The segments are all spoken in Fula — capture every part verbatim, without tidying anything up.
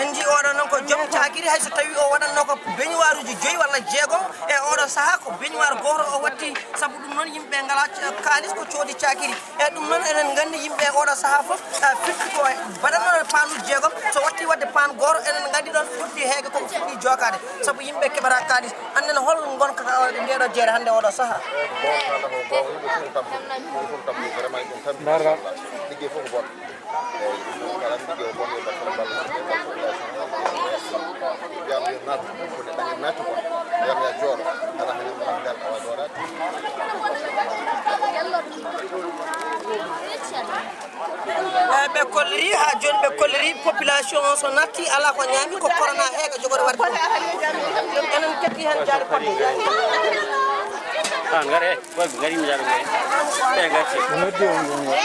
En njii oɗo noon ko joom caakiri, hay so tawii o waɗatnoo ko beñuwaaruuji joyi walla jeegom, e oɗo sahaa ko beñuwaar gooto o watti, sabu ɗum noon yimɓe ngalaa ca-, kaalis ko coodi caakiri. E ɗum noon eɗen nganndi yimɓe e oɗo sahaa fof, ah, firti ko mbaɗatnoo paanuuji jeegom, so watti waɗde paan gooto, eɗen nganndi ɗoon fuɗɗi heege koko fuɗɗi jookaade, sabu yimɓe keɓataa kaalis. Annden hol ngonka ka ndeeɗo jeere hannde oɗo sahaa? Eeyi, ko goonga, kala ko goonga, yimɓe fof ko tampude, yimɓe fof ko tampude, vraiment, yimɓe tampi, machallah. Liggey fof ko bon. Eeyi, ɗum noon kala liggey o bon, yo Bassel ballal, yo population o, mbiyam yo naat, ko ne ɗaŋi naati quoi. Mbiyam ya jooɗo, ala ko ñamata ngal awa jooɗaade. Eeyi, ɓe kolliri, haa jooni ɓe kolliri population o so natti, alaa ko ñaami, ko corona heege jogori waɗde ɗum. Enen ketti heen jaari fodde jaari. Ah, ngare, eh, boy, ngari mi jaari, ngari. Eh, ngari.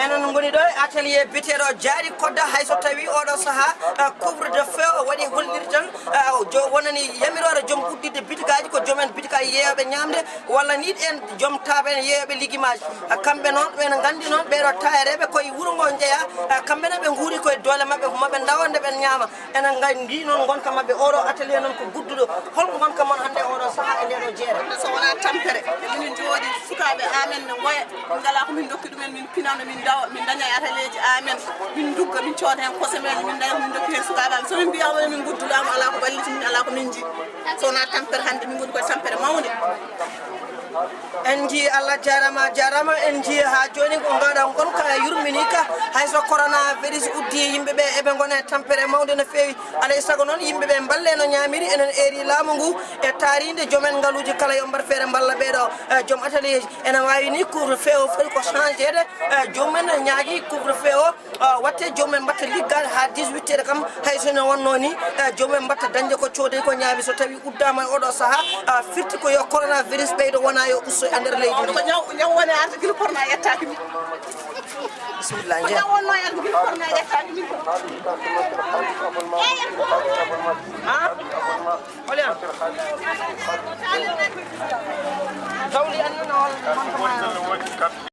Enen ngoni ɗo e atelier biyeteeɗo Jaari Kodda, hay so tawii oɗo sahaa, eh, couvre de feu o waɗi hollirde tan, eh, jo-, wonani yamiroore joom udditde bitikaaji ko joom en bitikaaji yeeyooɓe ñaamde, walla nii ɗeen joom taaba en yeeyooɓe ligimaaji. Eh, kamɓe noon, ɓe no nganndi noon, ɓeeɗo taayareeɓe koye wuro ngo njeyaa, eh, kamɓe ne ɓe nguuri koye doole maɓɓe, ko maɓɓe ndawa nde ɓe ñaama. Enen nganndi noon ngonka maɓɓe, oɗo atelier noon ko gudduɗo. Hol ngonka mon hannde oɗo sahaa e ndeeɗo jeere? So wonaa tampere, minen njooɗi sukaaɓe amen ne ngoya, min ngalaa ko min ndokki ɗumen, min pinano, min ndawa, min daña e atelier ji amen, min ndugga, min cooda heen kosemeeje, min daña ko min ndokki heen sukaaɓe amen. So min mbiyaama min nguddu laamu, alaa ko walliti min, alaa ko min nji. So wonaa tampere hannde, min ngoni koye tampere mawnde. En njii, Allah jaaraama, a jaaraama. En njii haa jooni ko ngaɗa ngonka yurminiika, hay so coronavirus uddii yimɓe ɓe eɓe ngona e tampere mawnde no feewi. Alay sago noon yimɓe ɓe mballe no ñaamiri, enen eeri laamu ngu e taariinde joom en ngaluuji kala yo mbaɗ feere mballa ɓeeɗo, eh, joom atelier ji. Ene waawi ni couvre-feu o foti ko changeede, eh, joom en ñaagi couvre-feu o, ah, watte joom en mbatta liggaade haa dix-huit heures kam, hay so ne wonnoo ni, eh, joom en mbatta dañde ko coodi ko ñaami so tawi uddaama e oɗo sahaa, ah, firti ko yo coronavirus ɓeydo wona yo usto e nder leydi ndi. Ko ñaw, ñaw woni arde gila corona yettaaki mi. Bisimilla, ko njeeya. Ñaw wonno e arde gila corona yettaaki mi. Ha? Holi an? Zawli an nana hol man ko ma.